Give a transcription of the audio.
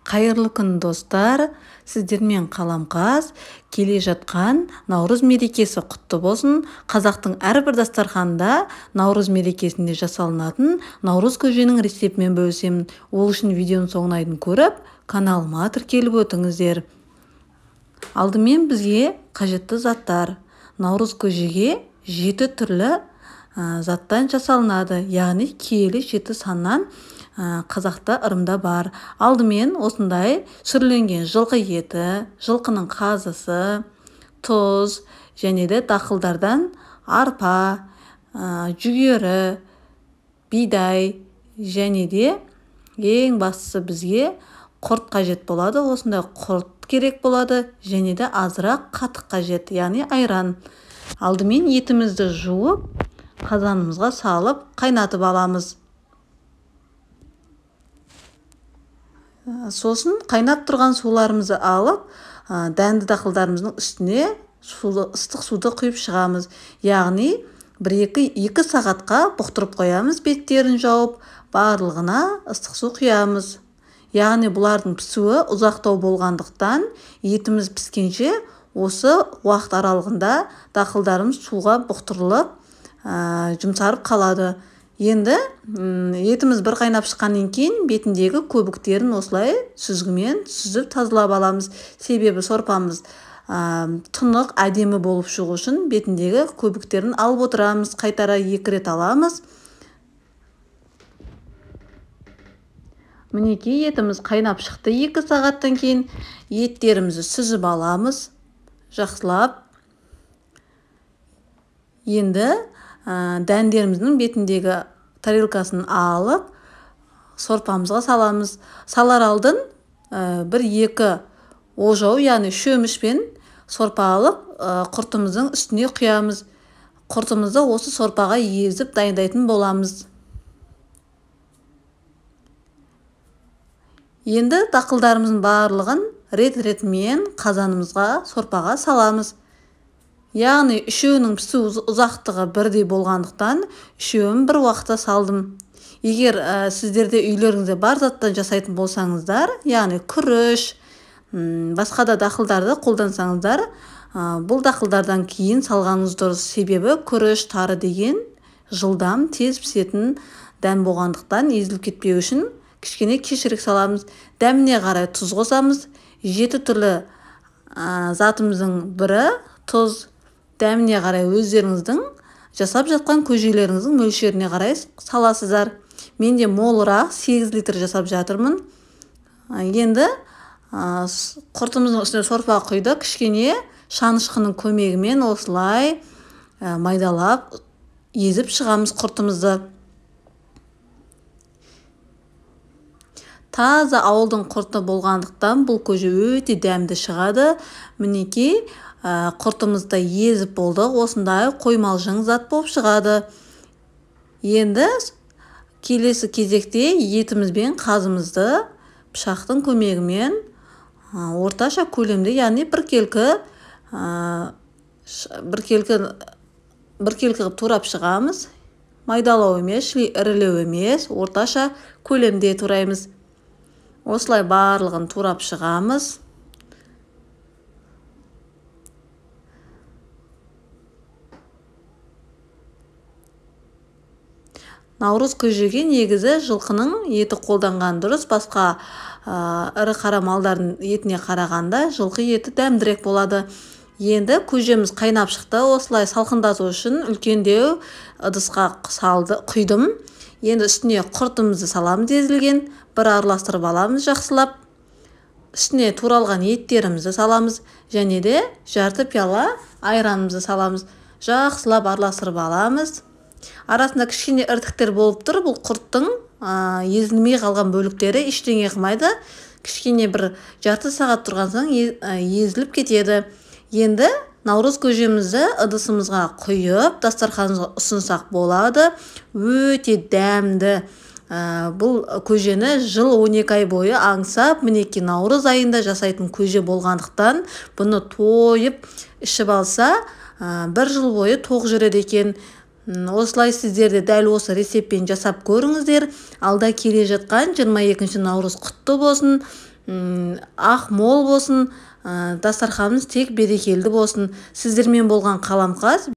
Қайырлы күн, достар! Сіздермен Қаламқас. Келе жатқан Наурыз мерекесі құтты болсын. Қазақтың әрбір дастарханында Наурыз мерекесінде жасалынатын Наурыз көженің рецептімен бөлісемін. Ол үшін видеоның соңына дейін көріп, каналыма тіркеліп өтіңіздер. Алдымен бізге қажетті заттар. Наурыз көжеге 7 түрлі заттан жасалынады, яғни киелі 7 саннан қазақта ырымда бар. Алдымен осындай сүрленген жылқы еті, жылқының қазысы, тұз және де дақылдардан арпа, жүгері, бидай және де ең бастысы бізге құрт қажет болады. Осындай құрт керек болады және де азырақ қатық қажет, яғни айран. Алдымен етімізді жуып, қазанымызға салып қайнатып аламыз. Сосын қайнап тұрған суларымызды алып, дәнді дақылдарымыздың үстіне ыстық суды құйып шығамыз. Яғни 1-2 сағатқа бұқтырып қоямыз, беттерін жауып, барлығына ыстық су құямыз. Яғни бұлардың пісуі ұзақтау болғандықтан етіміз піскенше осы уақыт аралығында дақылдарымыз суға бұқтырылып, жұмсарып қалады. Енді етіміз бір қайнап шыққаннан кейін бетіндегі көбіктерін осылай сүзгімен сүзіп тазалап аламыз. Себебі сорпамыз тұнық, әдемі болып шығу үшін бетіндегі көбіктерін алып отырамыз. Қайтара 2 рет аламыз. Мінекей етіміз қайнап шықты. 2 сағаттан кейін еттерімізді сүзіп аламыз жақсылап. Енді дәндеріміздің бетіндегі тарелкасын алып, сорпамызға саламыз. Салар алдын 1-2 ожау, яғни шөмішпен сорпа алып, құртымыздың үстіне құямыз. Құртымызды осы сорпаға езіп дайындайтын боламыз. Енді дақылдарымыздың барлығын рет-ретімен қазанымызға, сорпаға саламыз. Яғни үшеуінің пісу ұзақтығы бірдей болғандықтан үшеуін бір уақытта салдым. Егер сіздерде үйлеріңізде бар заттан жасайтын болсаңыздар, яғни күріш, басқа да дақылдарды қолдансаңыздар, бұл дақылдардан кейін салғаныңыз дұрыс. Себебі күріш, тары деген жылдам, тез пісетін дән болғандықтан езіліп кетпеу үшін кішкене кешірек саламыз. Дәміне қарай тұз қосамыз. 7 түрлі затымыздың бірі тұз. Дәміне қарай өздеріңіздің жасап жатқан көжелеріңіздің мөлшеріне қарай саласыздар. Мен де молырақ 8 литр жасап жатырмын. Енді құртымыздың үстіне сорпа құйдық. Кішкене шанышқының көмегімен осылай майдалап езіп шығамыз құртымызды. Таза ауылдың құрты болғандықтан бұл көже өте дәмді шығады. Мінекей құртымызды езіп болдық. Осындай қоймалжың зат болып шығады. Енді келесі кезекте етіміз бен қазымызды пышақтың көмегімен орташа көлемде, яғни біркелкі қылып турап шығамыз. Майдалау емес, ірілеу емес, орташа көлемде тураймыз. Осылай барлығын турап шығамыз. Наурыз көжеге негізі жылқының еті қолданған дұрыс. Басқа ірі қара малдардың етіне қарағанда жылқы еті дәмдірек болады. Енді көжеміз қайнап шықты. Осылай салқындату үшін үлкендеу ыдысқа салды, құйдым. Енді үстіне құртымызды саламыз езілген, бір араластырып аламыз жақсылап. Үстіне туралған еттерімізді саламыз және де жарты пиала айранымызды саламыз. Жақсылап араластырып аламыз. Арасында кішкене іртіктер болып тұр. Бұл құрттың езілмей қалған бөліктері ештеңе қылмайды. Кішкене бір жарты сағат тұрған соң езіліп кетеді. Енді Наурыз көжемізді ыдысымызға құйып, дастарханымызға ұсынсақ болады. Өте дәмді. Бұл көжені жыл 12 ай бойы аңсап, мінекей наурыз айында жасайтын көже болғандықтан бұны тойып ішіп алса, бір жыл бойы тоқ жүреді екен. Осылай сіздер де дәл осы рецептпен жасап көріңіздер. Алда келе жатқан 22 наурыз құтты болсын. Ақ мол болсын, дастарханымыз тек берекелі болсын. Сіздермен болған Қаламқас.